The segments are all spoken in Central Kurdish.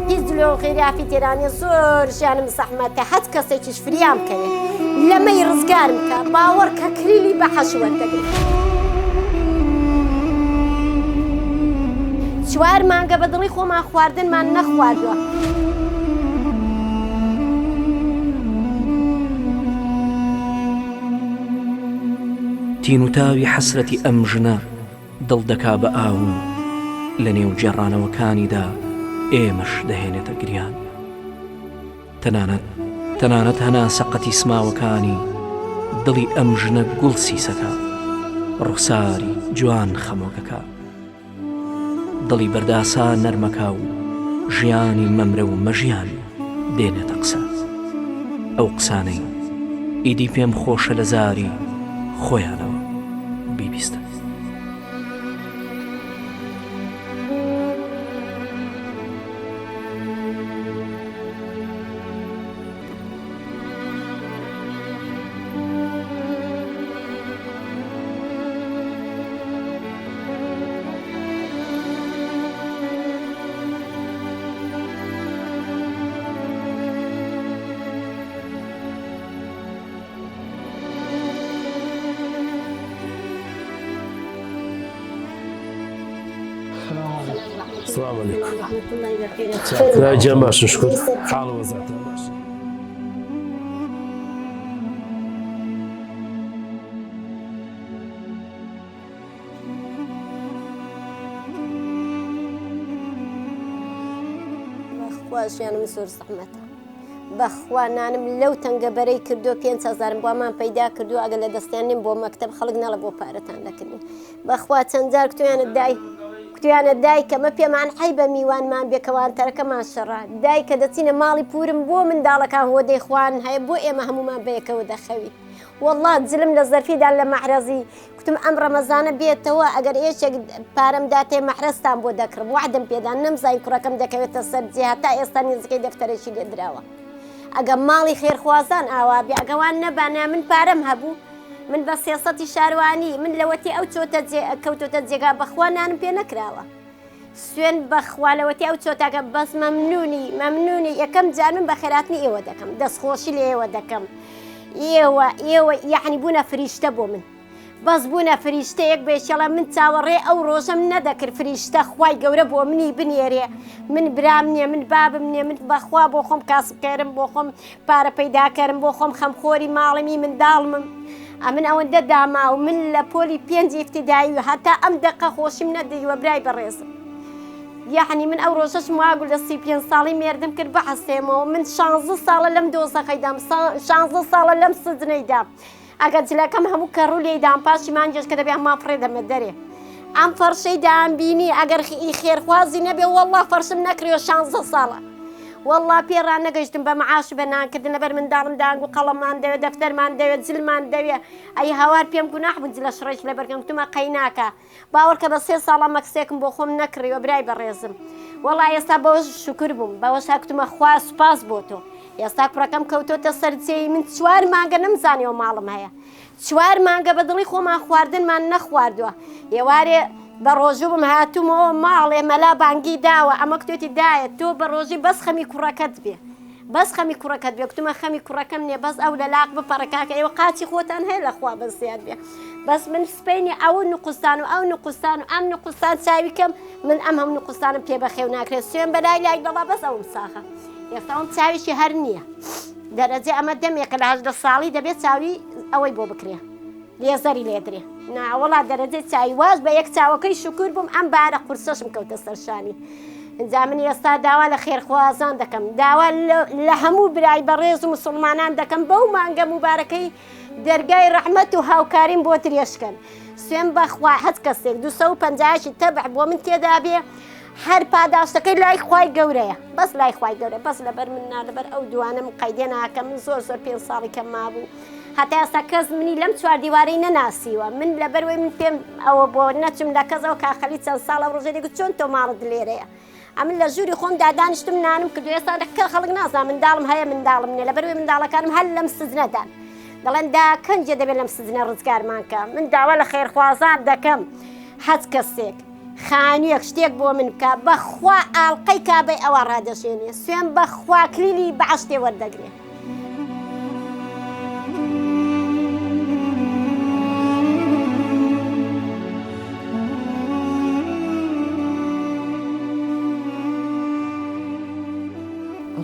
هیچ لۆ غیرافی تێرانێ زۆر ژیانم زەحمەتە هەچ کەسێکیش فریام کەوێ لەمەی ڕزگارم کە باوەڕ کە کلیلی بەحەش وەردەگرم. چوار مانگە بە دڵی خۆمان خواردنمان نەخواردووە. تین و تاوی حەسرەتی ئەم ژنە دڵ دەکا بە ئاو و لە نێو گێڕانەوەکانیدا ئێمەش دەهێنێتە گریان. تەنانەت تەنانەت هەناسە قەتیسماوەکانی دڵی ئەم ژنە گوڵ سیسەکە ڕوخساری جوان خەمۆکەکە دڵی بەرداسا نەرمەکە و ژیانی مەمرە و مەژیان دێنێتە قسە ئەو قسانەی ئیدی پێم خۆشە لە زاری خۆیانەوە بیبیستن. سلام علیکم گیان باشن شکر حاڵ وەزاتان باش بەخوا ژیانم زۆر زەحمەتە بەخوا نانم لەو تەنگە بەرەی کردو 5هزارم بۆمان پەیدا کردو ئەگە لە دەستیان نیم بۆ مەکتب خەڵک نەڵە بۆ پارەتان دەکردین بەخوا چەند جار کوتویانە دای کوتویانە دایکە مە پێمان حەیبە میوانمان بێ کەوانتەرەکەمان شەڕە دایکە دەچینە ماڵی پورم بۆ منداڵەکان هۆدەی خوان هەیە بۆ ئێمە هەمومان بەیەکەوە دەخەوی والله جلم لە زەرفیدان لە مەعرەزی کوتم ئەم ڕەمەزانە بێتەوە ئەگەر ئێشێک پارەم داتێ مەحرەزتان بۆ دەکڕم وەعدم پێدان نەمزانی کوڕەکەم دەکەوێتە سەر جێ هەتا ئێستا نزیکەی دەفتەرێکی لێ دراوە ئەگە ماڵی خێرخوازان ئاوا بێ ئەگەوان نەبانە من پارەم هەبوو من بە سێسەتی شاروانی من لەوەتی ئەو چۆتە کەوتۆتە جێگا بەخوا نانم پێ نەکراوە سوێن بەخوا لەوەتی ئەو چۆتاکە بەس مەمنونی مەمنونی یەکەم جار من بەخێراتنی ئێوە دەکەم دەستخۆشی لە ئێوە دەکەم ئێوە ئێوە یەعنی بوونە فریشتە بۆ من بەس بوونە فریشتەیەک بێشەڵە من چاوەڕێ ئەو ڕۆژەم نەدەکرد فریشتە خوای گەورە بۆ منی بنێرێ من برام نییە من بابم نییە من بەخوا بۆ خۆم کاسبکەرم بۆ خۆم پارە پەیداکەرم بۆ خۆم خەمخۆری ماڵمی منداڵمم ئەمن ئەوەندە داماو من لە پۆلی پێنج ئیفتیدایی و هەتا ئەم دەقە خۆشیم نەدیوە برای بەڕێزم یەعنی من ئەو ڕۆژەشم واگو لە 35 ساڵی مێردم کرد بحەسێمەوە من 16 ساڵە لەم دۆزەخەیدام 16 ساڵە لەم سجنەیدام ئەگەر جلەکەم هەموو کەڕوو لێی دام پاشی مانگێش کە دەبێ هەمووان فڕێ دەمە دەرێ ئەم فەرشەی دام بینی ئەگەر ئی خێرخوازی نەبێ وەڵڵا فەرشم نەکڕیوە شانزە ساڵە وەڵڵا پێ ڕانەگەیشتم بە معاش بە نانکردن لەبەر منداڵم دانگ و قەڵەممان دەوێ دەفتەرمان دەوێ جلمان دەوێ ئەی هاوار پێم گوناح بوو جلە شڕێکی لەبەرکەم گوتمە قەیناکە باوەڕکە بە سێ ساڵە مەکسێکم بۆ خۆم نەکڕیوە برای بەڕێزم وەڵا ئێستا بەوەش شوکر بووم بەوەش هەکتمە خوا سوپاس بۆ تۆ ئێستا کوڕەکەم کەوتۆتە سەر جێی من چوار مانگە نەمزانیەوە ماڵم هەیە چوار مانگە بە دڵی خۆمان خواردنمان نەخواردووە ئێوارێ بە ڕۆژوو بم هاتوومەوە ماڵێ مەلا بانگی داوە ئەمە کتێتی دایە تۆ بە ڕۆژی بەس خەمی کوڕەکەت بێ بەس خەمی کوڕەکەت بێ کوتمە خەمی کوڕەکەم نیە بەس ئەو لە لاق بپەڕە کاکە ئێوە قاچی خۆتان هەیە لە خوا بەس زیاد بێ بەس من سپەینی ئەو نقوستان و ئەو نقوستان و ئەم نقوستان چاوی کەم من ئەم هەم نقوستانم پێ بەخێو ناکرێت سوێن بەلای لای بەڵا بەس ئەوم ساخە ئێستا ئەوم چاویشی هەر نییە دەرەجە ئەمە دەمێکە لە 18 ساڵی دەبێت چاوی ئەوەی بۆ بکرێ لێزەری لێدرێ ناوەڵا دەرەجەی چاوی واش بە یەک چاوەکەی شکور بووم ئەم بارە قورسەشم کەوتە سەر شانی ئینجا من ئێستا داوا لە خێرخوازان دەکەم داوا لە هەموو برای بەڕێز و مسلمانان دەکەم بەو مانگە موبارەکەی دەرگای ڕەحمەت و هاوکاریم بۆ درێژکەن سوێن بەخوا هەچ کەسێک 250 تەبع بۆ من تێدا بێ هەر پاداشتەکەی لای خوای گەورەیە بەس لای خوای گەورە بەس لەبەر من نا لەبەر ئەو دوانم قەیدێ ناکەم من زۆر زۆر پێ ساڵی کەم مابوو هەتا ئێستا کەس منی لەم چوار دیوارەی نەناسیوە من لەبەروەی من پێم ئەوە بۆ نەچم لە کەس ئەو کاخەلی چەند ساڵ ئەو ڕۆژە دەگوت چۆن تۆ ماڵت لێرەیە ئەمن لە ژووری خۆم دادانیشتم نانم کردو ئێستا کە خەڵک نازان منداڵم هەیە منداڵم نییە لەبەروەی منداڵەکانم هەر لەم سجنەدان دەڵێن دا کەنجێ دەبێت لەم سجنە ڕزگارمان کە من داوا لە خێرخوازان دەکەم. هەچ کەسێک خانوویەک شتێک بۆ من بکا بەخوا ئاڵقەی کابەی ئەوا ڕادەژێنێ سوێن بەخوا کلیلی بەعەشتێ وەردەگرێ.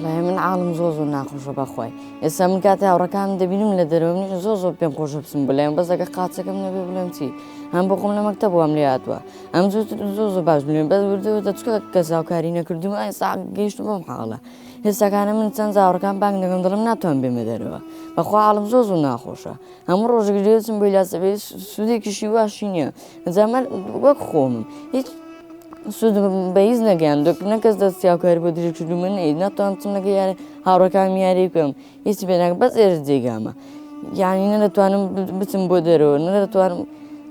وەڵای من عاڵم زۆر زۆر ناخۆشە بەخوای ئێستا من کاتێ هاوڕەکانم دەبینم لە دەرەوە منیش زۆر زۆر پێم خۆشە بچم بڵێم بەس ئەگە قاچەکەم نەبێ بڵێم چی هەم بۆ خۆم لە مەکتەب وام لێ هاتووە ئەم زۆر زۆر زۆر باش بلێن بەس وردە وردە چکە کەس هاوکاری نەکردوم ئێستا گەیشتم بەم حاڵە هێستاکانە من چەند هاوڕەکان بانگ دەکەم دەڵێم ناتوانم بێمە دەرەوە بەخوا حاڵم زۆر زۆر ناخۆشە هەموو ڕۆژێک لێ دەچم بۆ لاسەبێ سوودێکیشی واشی نییە ئەجا من وەک خۆمم هیچ سوود بە هیچ نەگەیاندووە نە کەس دەستی هاوکاری بۆ درێژ کردوومە نە هیچ ناتوانم بچم لەگەڵ یاری هاوڕێکانم یاری بکەم هیچ پێ ناکەم بەس ئێرە جێگامە یعنی نە دەتوانم بچم بۆ دەرەوە نە دەتوانم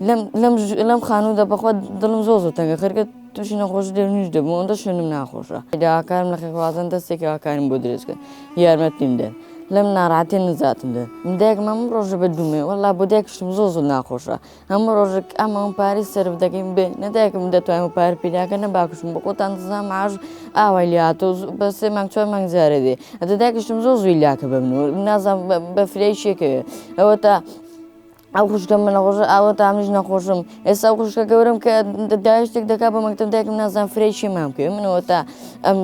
لەم لەم لەم خانوودا بەخوا دڵم زۆر زۆر تەنگە خەریکە تووشی نەخۆشی دەروونیش دەبم ئەوەندە شوێنم ناخۆشە داواکارم لە خێرخوازان دەستێکی هاوکاریم بۆ درێژ کەن یارمەتیم دەن لەم ناڕەحەتیە نەجاتم دەن من دایکم هەموو ڕۆژە بە دوومێ وەڵا بۆ دایکشم زۆر زۆر ناخۆشە هەموو ڕۆژێک ئەمە پارەی سەرف دەکەین بێ نە دایکم دەتوانم پارە پیداکە نە باکشم بۆ خۆتان دەزانم معاش ئاوای لێ هاتۆ بە سێ مانگ چوار مانگ جارێ دێ ئەتە دایکشم زۆر زووی لاکە بە من و نازانم بە فرەی شێکەوێ ئەوە تا ئەو خوشکە من نەخۆشە ئاوە تا منیش نەخۆشم ئێستا ئەو خوشکە گەورەم کە داوای شتێک دەکات بە مەکتەب دایکم نازانم فرەی شێمان بکەوێ منەوە تا ئەم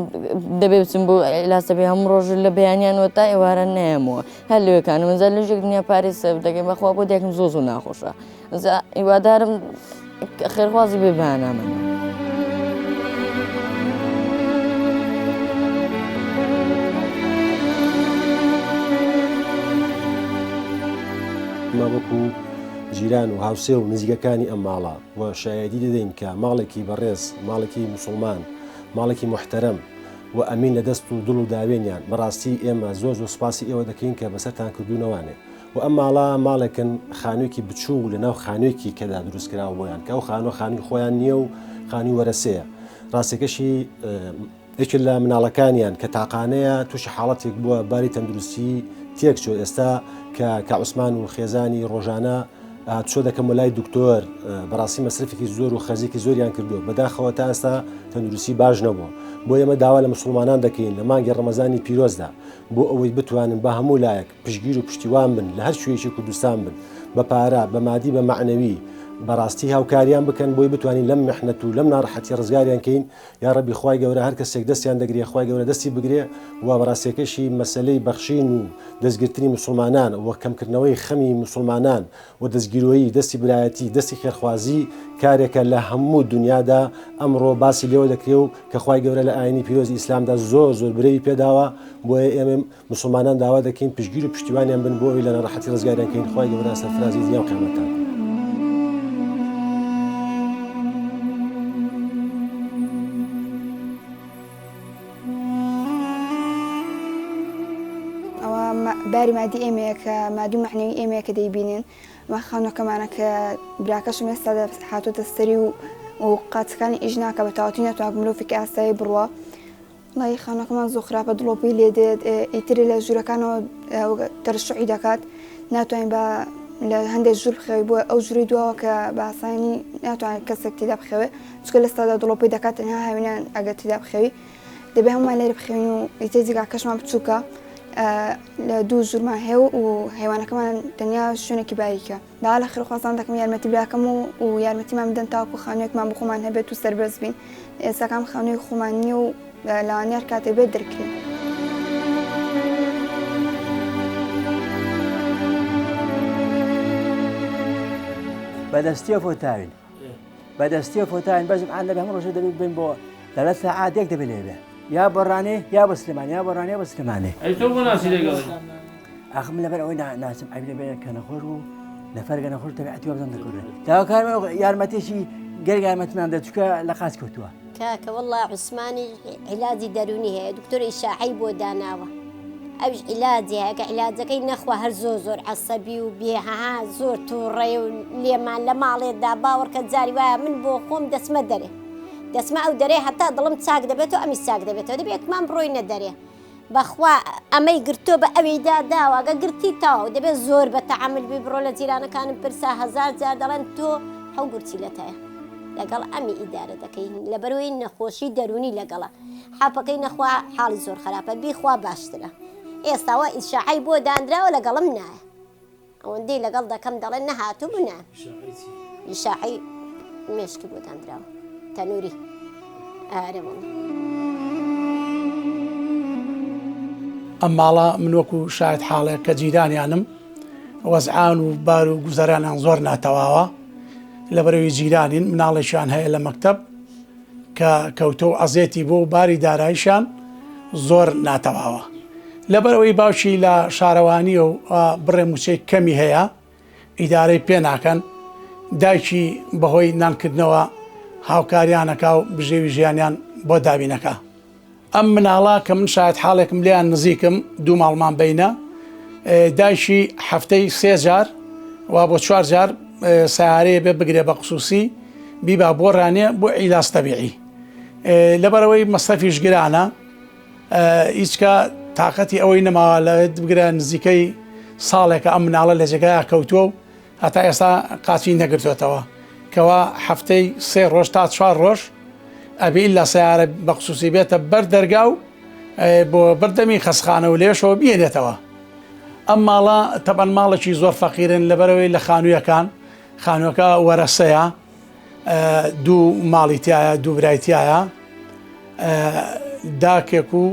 دەبێ بچم بۆ لاسەبێ هەموو ڕۆژ لە بەیانیانەوە تا ئێواران نایەمەوە هەر لەوێکانم ئەجا لەژێک دنیا پارەی سەرف دەکەین بەخوا بۆ دایکم زۆر زۆر ناخۆشە ئەجا هیوادارم خێرخوازی بێ بەیانامە. ئێمە وەکو جیران و هاوسێ و نزیکەکانی ئەم ماڵە و شایەدی دەدەین کە ماڵێکی بەڕێز، ماڵێکی موسڵمان، ماڵێکی موحتەرەم، و ئەمین لە دەست و دڵ و داوێنیان بەڕاستی ئێمە زۆر زۆر سوپاسی ئێوە دەکەین کە بەسەرتان کردوونەوانێ و ئەم ماڵە ماڵێکن خانوویەکی بچووک لە ناو خانوویەکی کەدا دروست کراوە بۆیان کە ئەو خانووە خانووی خۆیان نییە و خانووی وەرەسەیە ڕاستەکەشی یەکێ لە مناڵەکانیان کە تاقانەیە تووشی حاڵەتێک بووە باری تەندروستی تێک چۆ ئێستا کە کە عوسمان و خێزانی ڕۆژانە هاتوچۆ دەکەم بۆ لای دکتۆر بەڕاستی مەسرفێکی زۆر و خەرجێکی زۆریان کردووە بەداخەوە تا ئێستا تەندروستی باش نەبووە بۆ ئێمە داوا لە مسلمانان دەکەین لە مانگی ڕەمەزانی پیرۆزدا بۆ ئەوەی بتوانن بە هەموو لایەک پشگیر و پشتیوان بن لە هەر کوێیەکی کوردستان بن بە پارە بە مادی بە مەعنەوی بەڕاستی هاوکاریان بکەن بۆی بتوانین لەم محنەت و لەم ناڕەحەتی ڕزگاریان کەین یاڕەبی خوای گەورە هەر کەسێک دەستیان دەگرێ خوای گەورە دەستی بگرێ و بەڕاستیەکەشی مەسەلەی بەخشین و دەستگرتنی موسڵمانان و کەمکردنەوەی خەمی موسڵمانان و دەستگیرۆیی دەستی برایەتی دەستی خێرخوازی کارێکە لە هەموو دنیادا ئەمڕۆ باسی لێوە دەکرێ و کە خوای گەورە لە ئاینی پیرۆزی ئیسلامدا زۆر زۆر برەوی پێداوە بۆیە ئێمە موسڵمانان داوا دەکەین پشتگیر و پشتیوانیان بن بۆ ئەوەی لە ناڕەحەتی ڕزگاریان کەین خوای گەورە سەرفرازی دنیا و قیامەتتان کات. ئەوە باری مادی ئێمەیە کە مادی و مەعنەوی ئێمەیە کە دەیبینن مە خانوەکەمانە کە براکەشم ئێستا هاتۆتە سەری و و قاچەکانی ئیش ناکە بە تەواوەتی ناتوانێت مرۆڤێکی ئاسایی بڕوا وەڵایی خانوەکەمان زۆر خراپە دڵۆپی لێ دێت ئیتر لە ژوورەکانەوە تەرشعی دەکات ناتوانین بە لە هەندێک ژوور بخەوی بۆ ئەو ژووری دواوە کە بە ئاسانی ناتوانێت کەسێک تێدا بخەوێ چونکە لە سادا دڵۆپی دەکات تەنها هاوینان ئەگەر تێدا بخەوی دەبێ هەموومان لێرە بخەوین و ئیتر جێگاکەشمان بچووکە لە دوو ژوورمان هەیە و هەیوانەکەمان تەنیا شوێنێکی باریکە. داوا لە خێرخوازان دەکەم یارمەتی براکەم و و یارمەتیمان بدەن تاوەکو خانوویەکمان بۆ خۆمان هەبێت و سەربەرز بین ئێستاکان خانووی خۆمان نییە و لەوانەیە هەر کاتێک بێت دەرکرێین. بەدەستیە فۆتاوین بەدەستیە فۆتاوین بەزم ئان لەبێ هەموو ڕۆژێ دەبێت بین بۆ دەڵێت سەعاتێک دەبێت لێ بێ یا بۆ ڕانێ یا بۆ سلێمانی یا بۆ ڕانێ بۆ سلێمانی ئەی تۆ بۆ ناچی لەگەڵی؟ ئاخ من لەبەر ئەوەی ناچم عەیب نەبێ کە نەخۆش بوو نەفەرگە نەخۆش تەبیعەتی وابزانم دەکەوێت داواکارم یارمەتیشی گەر یارمەتیمان دە چونکە لە قاچ کەوتووە. کاکە وەڵا عوسمانی عیلاجی دەرونی هەیە دکتۆر ئیشاعەی بۆ داناوە ئەویش عیلاجی هەیە کە عیلاجەکەی نەخوا هەر زۆر زۆر عەسەبی و بێ هەها زۆر توڕەیە و لێمان لە ماڵێدا باوەڕکە جاری وایە من بۆ خۆم دەچمە دەرێ دەچمە ئەو دەرێ هەتا دڵم چاک دەبێتەوە ئەمیش چاک دەبێتەوە دەبێ یەکمان بڕۆینە دەرێ بەخوا ئەمەی گرتۆ بە ئەویدا داوە گە گرتی تەواو دەبێت زۆر بە تەعامل بی بڕۆ لە جیرانەکانم پرسە هەزار جار دەڵێن تۆ حەو گورچیلەت هەیە. لەگەڵ ئەمی ئیدارە دەکەین لەبەرەوەی نەخۆشی دەرونی لەگەڵە حەپەکەی نەخوا حاڵی زۆر خراپە بیخوا باشترە ئێستاوە ئیشاعەی بۆ دانراوە لەگەڵم نایە ئەوەندەی لەگەڵ دەکەم دەڵێن نەهاتوو بوو نایە ئیشاعەی مێشکی بۆ دانراوە تەنوری ئارە وەڵا. ئەم ماڵە من وەکو شاید حاڵێک کە جیرانیانم وەزعان و بار و گوزەرانیان زۆر ناتەواوە لەبەرەوەی جیرانین مناڵێکیان هەیە لە مەکتەب کە کەوتە و ئەزێتی بۆ و باری دارایشیان زۆر ناتەواوە لەبەرەوەی باوکی لە شارەوانیە و بڕێ موچەی کەمی هەیە ئیدارەی پێ ناکەن دایکی بەهۆی نانکردنەوە هاوکاریانەکا و بژێوی ژیانیان بۆ دابینەکا. ئەم مناڵە کە من شایەت حاڵێکم لێیان نزیکم دوو ماڵمان بینە دایکی هەفتەی سێ جار وا بۆ چوار جار سیارەیە بێ بگرێ بە قسوسی بیبا بۆ ڕانێ بۆ عیلاج تەبیعی لەبەرەوەی مەسرەفیش گرانە هیچکە تااقەتی ئەوەی نەماوە لە بگرە نزیکەی ساڵێکە ئەم مناڵە لە جێگای کەوتووە و هەتا ئێستا قاچی نەگرتۆتەوە کەوا هەفتەی سێ ڕۆژ تا چوار ڕۆژ ئەبێ ئیلا سەیارە بە خسوسی بێتە بەر دەرگا و بۆ بەردەمی خەسخانە و لێشەوە بێنێتەوە ئەم ماڵە تەبەن ماڵێکی زۆر فەقیرن لەبەرەوەی لە خانوویەکان خانووەکە وەرەسەیە دوو ماڵی تایە دوو برای تایە داکێک و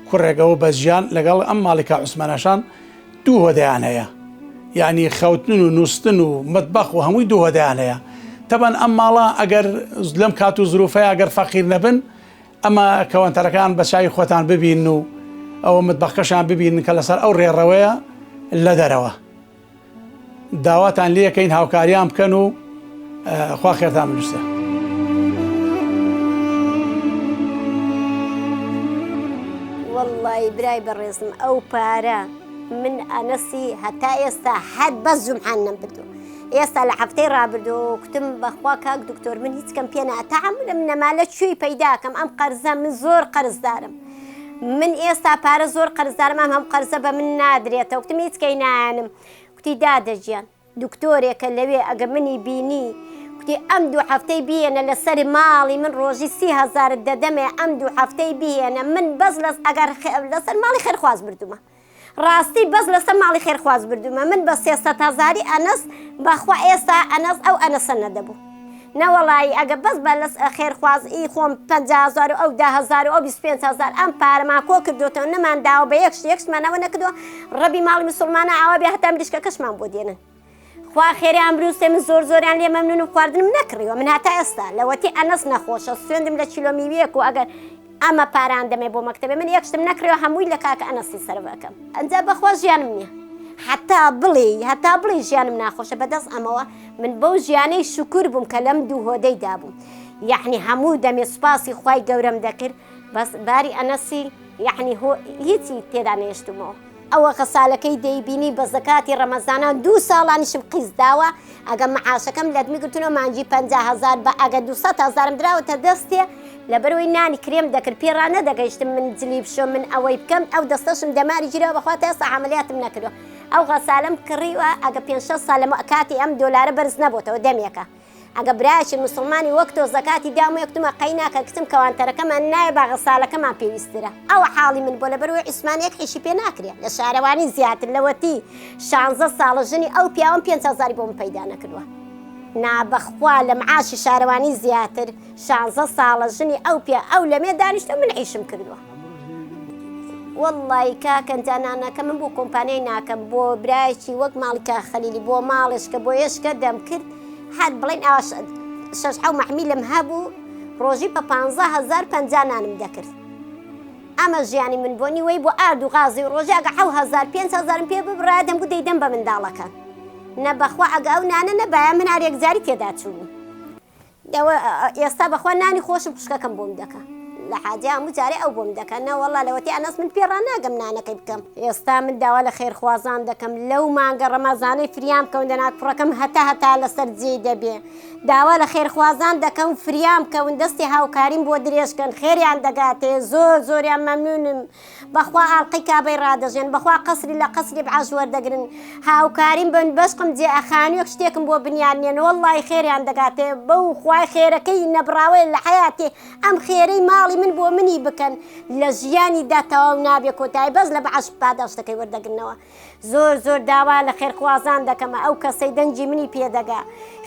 کوڕێکەوە بەجیان لەگەڵ ئەم ماڵیکە عوسمانەشان دوو هۆدەیان هەیە یانی خەوتن و نووستن و مەتبەخ و هەمووی دوو هۆدەیان هەیە تەبەن ئەم ماڵە ئەگەر لەم کات و زروفەیە ئەگەر فەقیر نەبن ئەمە کەوەنتەرەکان بە چاوی خۆتان ببین و ئەوە متبەخکەشان ببین کە لەسەر ئەو ڕێڕەوەیە لە دەرەوە داواتان لێکەین هاوکاریان بکەن و خوا خێرتان بنووسێ. وەڵڵی برای بەڕێزم ئەو پارە من ئەنەسی هەتا ئێستا هەر بەس جومحان نەمبردووە ئێستا لە هەفتەی ڕابردوو کوتم بەخوا کاک دکتۆر من هیچ کەم پێ نا تەعەمولم نەما لە کوێی پەیداکەم ئەم قەرزە من زۆر قەرزدارم من ئێستا پارە زۆر قەرزدارم ئەم هەم قەرزە بە من نادرێتەوە کوتم هیچ کەی نایەنم کوتی دادە گیان دکتۆرێکە لەوێ ئەگە منی بینی کوتی ئەم دوو هەفتەی بیێنە لەسەر ماڵی من ڕۆژی سی هەزارت دەدەمێ ئەم دوو هەفتەی بیێنە من بەس لەس ئەگەر لەسەر ماڵی خێرخواز بردومە ڕاستی بەس لەسەر ماڵی خێرخواز بردومە من بە 300 هەزاری ئەنەس بەخوا ئێستا ئەنەس ئەو ئەنەسە نەدەبوو نەوەڵایی ئەگە بەس بە لەس خێرخواز ئی خۆم 50 هەزار و ئەو ده هەزار و ئەو 25 هەزار ئەم پارەمان کۆ کردوتەوە نەمان داوە بە یەک شت یەک شتمان ئەوە نەکردووە ڕەبی ماڵی مسوڵمانە ئاوا بێ هەتا مریشکەکەشمان بۆ دێنن خوا خێریان بروسێ من زۆر زۆریان لێ مەمنونم خواردنم نەکڕیوە من هەتا ئێستا لەوەتی ئەنەس نەخۆشە سوێندم لە کیلۆ میویەک و ئەگەر ئەمە پاران دەمێ بۆ مەکتەبێ من یەک شتم نەکڕیوە هەمووی لە کاکە ئەنەسی سەرف ئەکەم ئەنجا بەخوا ژیانم نییە هەتا بڵێ هەتا بڵێ ژیانم ناخۆشە بەدەست ئەمەوە من بەو ژیانەی شکر بووم کە لەم دوو هۆدەی دابووم یەعنی هەموو دەمێ سوپاسی خوای گەورەم دەکرد بەس باری ئەنەسی یەعنی هۆ هیچی تێدا نێشتمەوە ئەوە غەسالەکەی دەیبینی بە زەکاتی ڕەمەزانان دوو ساڵانیشم قیز داوە ئەگە معاشەکەم لەدمی گرتنەوە مانگی 50 هەزار بە ئەگە 200 هەزارم دراوەتە دەستێ لەبەرەوەی نانی کرێم دەکرد پێ ڕانەدەگەیشتم من جلی بشۆم من ئەوەی بکەم ئەو دەستەشم دەماری گیراوە بەخوا تا ئێستا عەمەلیاتم نەکردووە ئەو غەسالەم کڕیوە ئەگە پێنج شەش ساڵ لەمە کاتی ئەم دۆلارە بەرز نەبۆتەوە دەمێکە ئەگە برایەکی موسڵمانی وەک تۆ زەکاتی دامێ کوتمە قەیناکە کچم کەوانتەرەکەمان ناوێ با غەسالەکەمان پێویستترە ئەوە حاڵی من بۆ لەبەرەوەی عوسمان یەک حیشی پێ ناکرێ لە شارەوانی زیاتر لەوەتی شانزە ساڵە ژنی ئەو پیاوەم 5000 بۆ من پەیدا نەکردووە نا بەخوا لە معاشی شارەوانی زیاتر شانزە ساڵە ژنی ئەو پیا ئەو لەمێ دانیشتوە من عیشم کردووە. وەڵڵایی کاکە جا نانەکە من بۆ کۆمپانیای ناکەم بۆ برایەکی وەک ماڵی کاک خەلیلی بۆ ماڵێشکە بۆ یەشکە دەمکرد هەر بڵێن ئاوا شەش حەو مەحمیلم هەبوو ڕۆژی بە پانزە هەزار پەنجا نانم دەکرد ئەمە ژیانی من بۆ نیوەی بۆ ئارد و غازی و ڕۆژی ئەگە حەو هەزار پێنج هەزارم پێ ببڕایە دەمگوت دەیدەم بە منداڵەکان نە بەخوا ئەگە ئەو نانە نەبایە من هەر یەکجاری تێدا چووبووم ئەوە ئێستا بەخوا نانی خۆشم خوشکەکەم بۆم دەکا لە حاجی هەموو جارێ ئەو بۆم دەکا نەوەڵا لەوەتی ئەنەس من پێ ڕاناگەم نانەکەی بکەم ئێستا من داوا لە خێرخوازان دەکەم لەو مانگە ڕەمەزانەی فریام کەون دەنا کوڕەکەم هەتا هەتا لەسەر جێی دەبێ داوا لە خێرخوازان دەکەم فریام کەون دەستی هاوکاریم بۆ درێژکەن خێریان دەگاتێ زۆر زۆریان مەمنونم. بەخوا ئاڵقەی کابەی ڕادەژێن بەخوا قەسری لە قەسری بەعەش وەردەگرن هاوکاریم بن بەشقم جێ ئەخانوێک شتێکم بۆ بنیان نێن وەڵڵاهی خێریان دەگاتێ بەو خوای خێرەکەی نەبڕاوەیە لە حەیاتێ ئەم خێرەی ماڵی من بۆ منی بکەن لە ژیانی دا تەواو نابێ کۆتایی بەس لە بەعەش پاداشتەکەی وەردەگرنەوە زۆر زۆر داوا لە خێرخوازان دەکەمە ئەو کەسەی دەنگی منی پێدەگا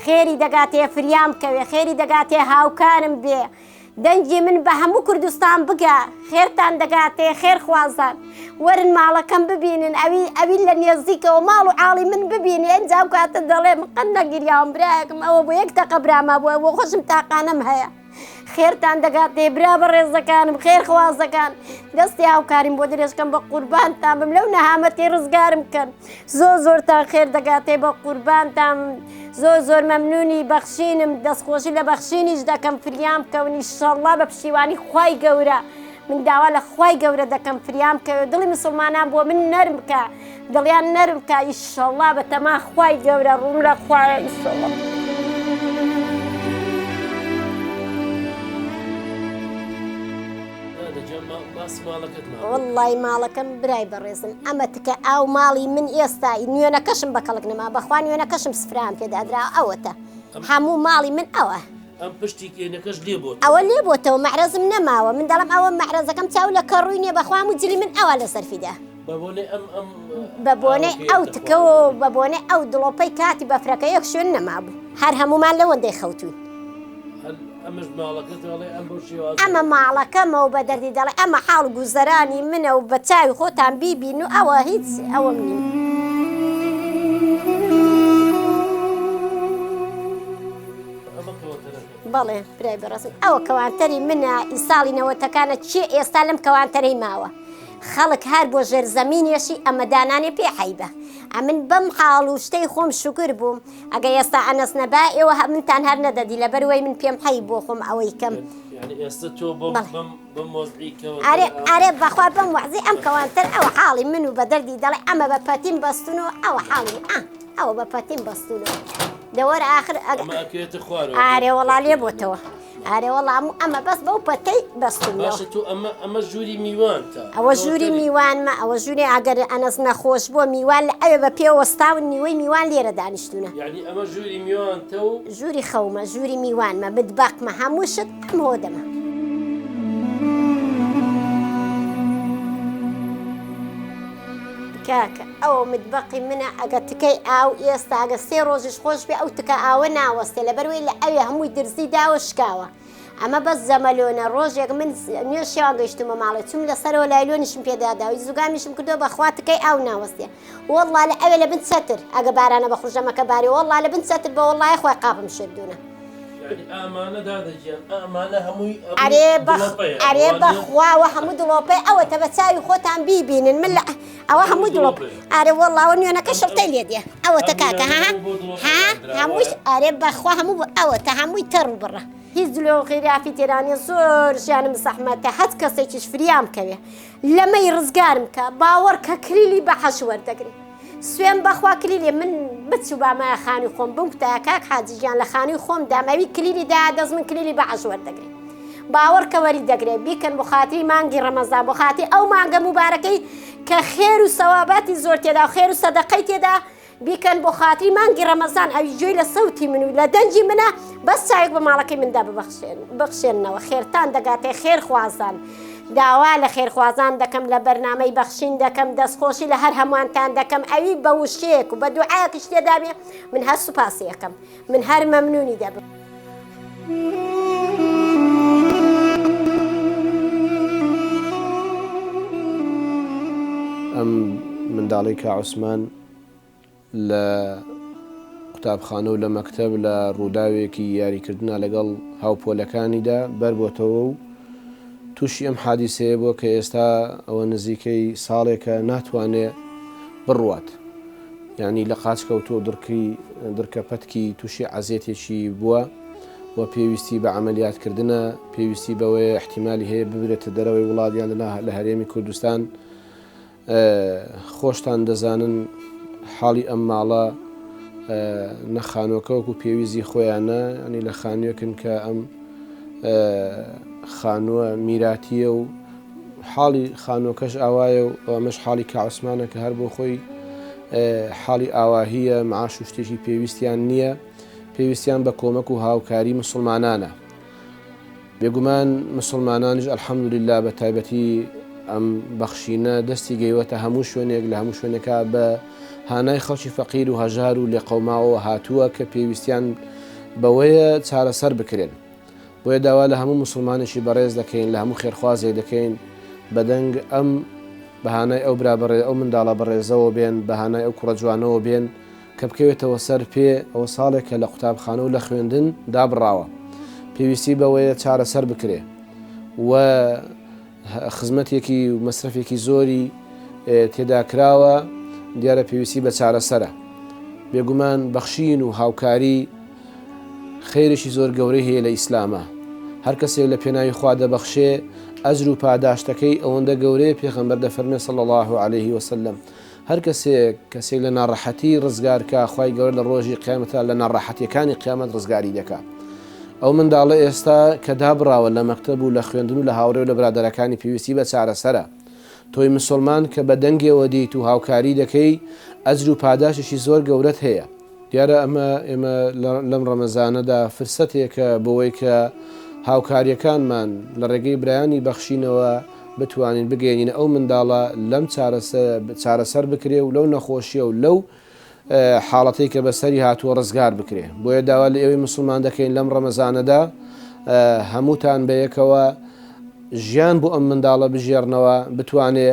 خێری دەگاتێ فریام بکەوێ خێری دەگاتێ هاوکارم بێ دەنگی من بە هەموو کوردستان بگا خێرتان دەگاتێ خێرخوازان وەرن ماڵەکەم ببینن ئەوی ئەوی لە نێزیکەوە ماڵ و عاڵی من ببینێ ئینجا ئەو کاتە دەڵێم قەت نەگریاوم برایەکم ئەوە بۆ یەک دەقە براما بووە بۆ خۆشم تاقانەم هەیە خێرتان دەگاتێ برا بەڕێزەکانم خێرخوازەکان دەستی هاوکاریم بۆ درێژکەم بە قوربانتان بم لەو نەهامەتی ڕزگارم بکەن زۆر زۆرتان خێر دەگاتێ بە قوربانتان زۆر زۆر مەمنونی بەخشینم دەستخۆشی لە بەخشینیش دەکەم فریام بکەون ئیشەڵڵا بە پشتیوانی خوای گەورە من داوا لە خوای گەورە دەکەم فریام بکەوێت دڵی مسلمانان بۆ من نەرم بکە دڵیان نەرم بکە ئیشەڵڵا بە تەما خوای گەورە ڕووم لە خوایە ئیشەڵڵا. وەڵڵای ماڵەکەم برای بەڕێزم ئەمە تکە ئاو ماڵی من ئێستا نوێنەکەشم بە کەڵک نەما بەخوا نوێنەکەشم سفران پێدادرا ئەوەتە هەموو ماڵی من ئەوە ئەم پشتی کێنەکەش لێ بۆ ئەوە لێ بۆتەوە مەعرەزم نەماوە من دەڵم ئەوە مەعرەزەکەم چاو لە کەڕووی نیە بەخوام و جلی من ئەوە لە سەرفیدا بە بۆنەی ئەو تکەوە بە بۆنەی ئەو دڵۆپەی کاتی بەفرەکە یەک شوێن نەمابوو هەر هەمومان لەوەندەی خەوتوین ئەمە ماڵەکەمە و بە دەردی دەڵێ ئەمە حاڵ گوزەرانی منە و بە چاوی خۆتان بیبین و ئەوە هیچ ئەوەم نیم. بەڵێ برای بەڕێزم ئەوە کەوانتەری منە ئی ساڵی نەوەتەکانە کێ ئێستا لەم کەوانتەرەی ماوە خەڵک هەر بۆ ژێر زەمینێشی ئەمە دانانێ پێ حەیبە ئەمن بەم حاڵ و شتەی خۆم شوکر بووم ئەگە ئێستا ئەنەس نەبا ئێوە منتان هەر نەدەدی لەبەر وەی من پێم حەیب بۆ خۆم ئەوەی کەم ئەرێ ئەرێ بەخوا بەم وەعزی ئەم کەوانتەر ئەوە حاڵی من و بە دەردی دەڵێ ئەمە بە پەتیم بەستون و ئەوە حاڵی ئا ئەوە بە پەتیم بەستون و دەوەر ئاخر ئارێ وەڵا لێ بۆتەوە. ئارێ وەڵا هەموو ئەمە بەس بەو پەتەی بەستومەوە. باشە تۆ ئەمە ئەمە ژووری میوانتە. ئەوە ژووری میوانمە ئەوە ژووری ئەگەر ئەنەس نەخۆش بووە میوان لە ئەوێ بە پێ وەستاون نیوەی میوان لێرە دانیشتوونە. یانی ئەمە ژووری میوانتە و. ژووری خەومە ژووری میوانمە متبەقمە هەموو شت ئەم هۆدەمە. کاکە ئەوە متبەقی منە ئەگە تکەی ئاو ئێستا ئەگە سێ ڕۆژیش خۆش بێ ئەو تکە ئاوە ناوەستێ لەبەروەی لە ئەوێ هەمووی درزی داوە شکاوە ئەمە بەس زەمەلۆنە ڕۆژێک من نوێ شێوان گەیشتمە ماڵێ چوم لەسەرەوە لایلۆنیشم پێداداوی زوگامیشم کردو بەخوا تکەی ئاو ناوەستێ وەڵڵا لە ئەوێ لە بن چەتر ئەگە بارانە بە خوژەمەکە باری وەڵڵا لە بن چەتر بە وەڵڵای خۆی قاپم شردونە ئەرێ بەخ ئەرێ بەخوا وە هەموو دڵۆپەی ئەوەتە بە چاوی خۆتان بیبینن من لە ئەوە هەموو دڵۆپ ئەرێ وەڵا ئەوە نوێنەکە شڵتەی لێ دێ ئەوەتە کاکە ها ها هەمووش ئەرێ بەخوا هەموو ئەوەتە هەمووی تەڕ و بڕە هیچ دلۆ غیرافی تێرانە زۆر ژیانم زەحمەتە هەچ کەسێکیش فریام کەوێ لەمەی ڕزگارم کە باوەڕ کە کلیلی بەحەش وەردەگری سوێن بەخوا کلیلی من بچوبامایە خانوی خۆم بمکوتایە کاک حاجی گیان لە خانوی خۆم دام ئەوی کلیلی دایە دەست من کلیلی بەعەش وەردەگرێ باوەڕ کە وەری دەگرێ بیکەن بۆ خاتری مانگی ڕەمەزان بۆ خاتری ئەو مانگە موبارەکەی کە خێر و سەواباتی زۆر تێدا و خێر و سەدەقەی تێدا بیکەن بۆ خاتری مانگی ڕەمەزان ئەوی گوێی لە سەوتی من و لە دەنگی منە بەس چاوێک بە ماڵەکەی مندا ببەخشێن بخشێنەوە خێرتان دەگاتێ خێرخوازان داوا لە خێرخوازان دەکەم لە بەرنامەی بەخشین دەکەم دەستخۆشی لە هەر هەمووانتان دەکەم ئەوی بە وشەیەک و بە دوعایەکیش تێدابێ من هەر سوپاسی ئەکەم من هەر مەمنونی دەبم. ئەم منداڵەی کا عوسمان لە قوتابخانە و لە مەکتەب لە ڕووداوێکی یاریکردنا لەگەڵ هاوپۆلەکانیدا بەربۆتەوە و تووشی ئەم حادیسەیە بووە کە ئێستا ئەوە نزیکەی ساڵێکە ناتوانێ بڕوات یعنی لە قاچ کەوتووە دڕکی دڕکە پەتکی تووشی عەزێتێکی بووە و پێویستی بە عەمەلیات کردنە پێویستی بەوەیە احتیمالی هەیە ببرێتە دەرەوەی وڵات یان لە هەرێمی کوردستان خۆشتان دەزانن حاڵی ئەم ماڵە نە خانووەکە وەکو پێویستی خۆیانە ینی لە خانوویەکن کە ئەم خانووە میراتیە و حاڵی خانووەکەش ئاوایە و ئەمەش حاڵی کا عوسمانە کە هەر بۆ خۆی حاڵی ئاواهیە معاش و شتێکی پێویستیان نییە پێویستیان بە کۆمەک و هاوکاری مسلمانانە بێگومان مسلمانانیش الحمدلله بە تایبەتی ئەم بەخشینە دەستی گەیوەتە هەموو شوێنێک لە هەموو شوێنێکا بە هانای خەڵکی فەقیر و هەژار و لێقەوماوەوە هاتووە کە پێویستیان بەوەیە چارەسەر بکرێن. بۆیە داوا لە هەموو موسڵمانێکی بەڕێز دەکەین، لە هەموو خێرخوازێک دەکەین بەدەنگ ئەم بە هانای ئەو برا بەڕێ ئەو منداڵە بەڕێزەوە بێن، بە هانای ئەو کوڕە جوانەوە بێن کە بکەوێتەوە سەر پێ، ئەوە ساڵێکە لە قوتابخانە و لە خوێندن دابڕاوە. پێویستی بەوەیە چارەسەر بکرێ و خزمەتێکی و مەسرەفێکی زۆری تێدا کراوە، دیارە پێویستی بە چارەسەرە. بێگومان بەخشین و هاوکاری خێرێکی زۆر گەورەی هەیە لە ئیسلامە. هەر کەسێک لە پێناوی خوا دەبەخشێ ئەجر و پاداشتەکەی ئەوەندە گەورەیە پێغەمبەر دەفەرمێ صلی اللە علیه وسلم هەر کەسێک کەسێک لە ناڕەحەتی ڕزگار کا خوای گەورە لە ڕۆژی قیامەتا لە ناڕەحەتیەکانی قیامەت ڕزگاری دەکا ئەو منداڵە ئێستا کە دابڕاوە لە مەکتەب و لە خوێندن و لە هاوڕێ و لە برادەرەکانی پێویستی بە چارەسەرە تۆی مسوڵمان کە بە دەنگێوە دیت و هاوکاری دەکەی ئەجر و پاداشێکی زۆر گەورەت هەیە. دیارە ئەمە ئێمە لەم ڕەمەزانەدا فرسەتێکە بۆوەی کە هاوکاریەکانمان لە ڕێگەی برایانی بەخشینەوە بتوانین بگەیەنینە ئەو منداڵە لەم چارەسەر بکرێ و لەو نەخۆشیە و لەو حاڵەتەی کە بەسەری هاتووە ڕزگار بکرێ بۆیە داوا لە ئێوەی مسلمان دەکەین لەم ڕەمەزانەدا هەمووتان بەیەکەوە ژیان بۆ ئەم منداڵە بژێڕنەوە بتوانێ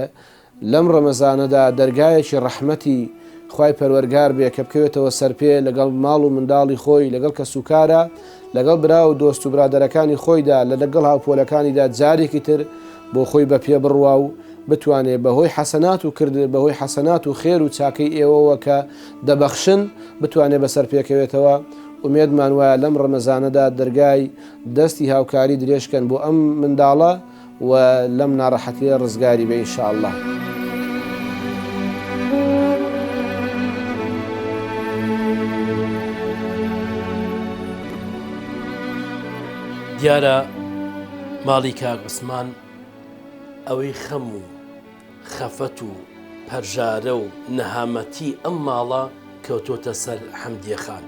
لەم ڕەمەزانەدا دەرگایەکی ڕەحمەتی خوای پەروەرگار بێ کە بکەوێتەوە سەرپێ لەگەڵ ماڵ و منداڵی خۆی لەگەڵ کەسوکارا لەگەڵ برا و دۆست و برادەرەکانی خۆیدا لە لەگەڵ هاوپۆلەکانیدا جارێکی تر بۆ خۆی بە پێ بڕوا و بتوانێ بە هۆی حەسەنات و کرد بە هۆی حەسەنات و خێر و چاکەی ئێوەوە کە دەبەخشن بتوانێ بەسەر پێکەوێتەوە ئومێدمان وایە لەم ڕەمەزانەدا دەرگای دەستی هاوکاری درێژکەن بۆ ئەم منداڵە و لەم ناڕەحەتیە ڕزگاری بێ ان شاء اللە. دیارە ماڵی کاک عوسمان ئەوەی خەم و خەفەت و پەرژارە و نەهامەتی ئەم ماڵە کەوتۆتە سەر حەمدیە خان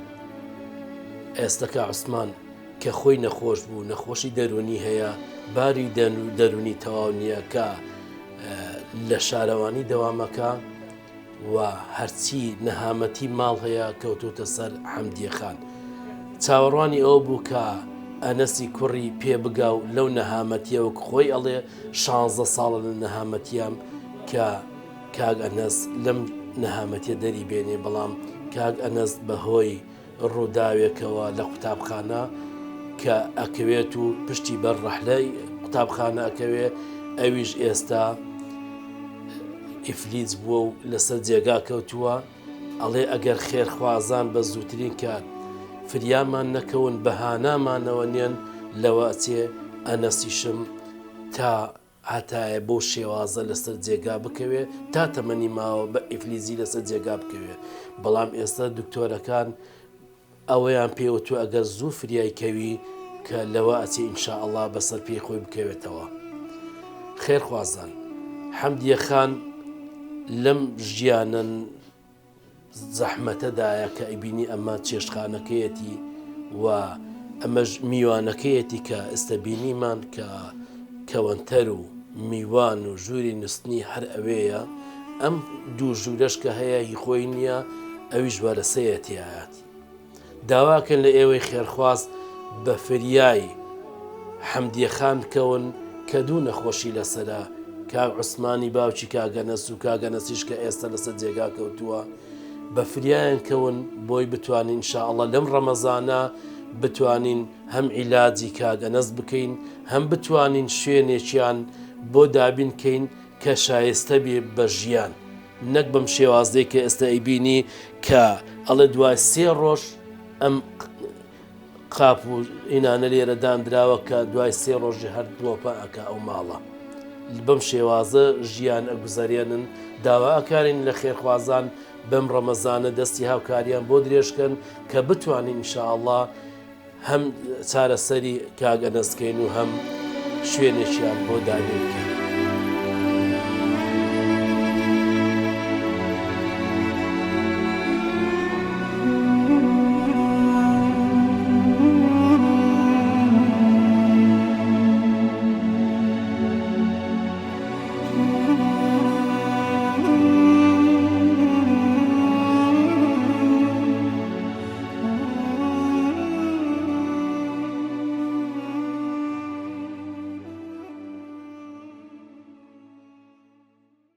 ئێستە کاک عوسمان کە خۆی نەخۆش بوو نەخۆشی دەروونی هەیە باری دەروونی تەواو نییە کە لە شارەوانی دەوامەکە و هەرچی نەهامەتی ماڵ هەیە کەوتوتە سەر حەمدیە خان چاوەڕوانی ئەوە بوو کە ئەنەسی کوڕی پێ بگا و لەو نەهامەتیە وەک خۆی ئەڵێ شانزە ساڵە لە نەهامەتیام کە کاک ئەنەس لەم نەهامەتیە دەری بێنێ بەڵام کاک ئەنەس بەهۆی ڕووداوێکەوە لە قوتابخانە کە ئەکەوێت و پشتی بەر ڕەحلەی قوتابخانە ئەکەوێ ئەویش ئێستا ئیفلیج بووە و لەسەر جێگا کەوتووە ئەڵێ ئەگەر خێرخوازان بە زووترین کات فریامان نەکەون بەهانامانەوە نێن لەوە ئەچێ ئەنەسیشم تا هەتایە بەو شێوازە لەسەر جێگا بکەوێ تا تەمەنی ماوە بە ئیفلیجی لەسەر جێگا بکەوێ بەڵام ئێستا دکتۆرەکان ئەوەیان پێوتوە ئەگەر زوو فریای کەوی کە لەوە ئەچێ ان شاء اللە بەسەر پێی خۆی بکەوێتەوە خێرخوازان حەمدیە خان لەم ژیانە زەحمەتەدایە کە ئەیبینی ئەمە چێشتخانەکەیەتی و ئەمەش میوانەکەیەتی کە ئێستا بینیمان کە کەوەنتەر و میوان و ژووری نووستنی هەر ئەوێیە ئەم دوو ژوورەش کە هەیە هی خۆی نییە ئەویش وەرەسەیە تیایەتی داواکەن لە ئێوەی خێرخواز بە فریای حەمدیە خان بکەون کە دوو نەخۆشی لەسەرە کاک عوسمانی باوکی کاک ئەنەس و کاک ئەنەسیش کە ئێستا لەسەر جێگا کەوتووە بە فریایان کەون بۆی بتوانین ان شاء اللە لەم ڕەمەزانە بتوانین هەم عیلاجی کاک ئەنەس بکەین هەم بتوانین شوێنێکیان بۆ دابین کەین کە شایستە بێ بە ژیان نەک بەم شێوازەی کە ئێستا ئەیبینی کە ئەڵێ دوای سێ ڕۆژ ئەم قاپ و ئینانە لێرە دانراوە کە دوای سێ ڕۆژی هەر دڵۆپە ئەکا ئەو ماڵە بەم شێوازە ژیان ئەگوزەرێنن داوا ئەکارین لە خێرخوازان بەم ڕەمەزانە دەستی هاوکاریان بۆ درێژکەن کە بتوانین ان شاء الله هەم چارەسەری کاک ئەنەس کەین و هەم شوێنێکیان بۆ دابین بکەین.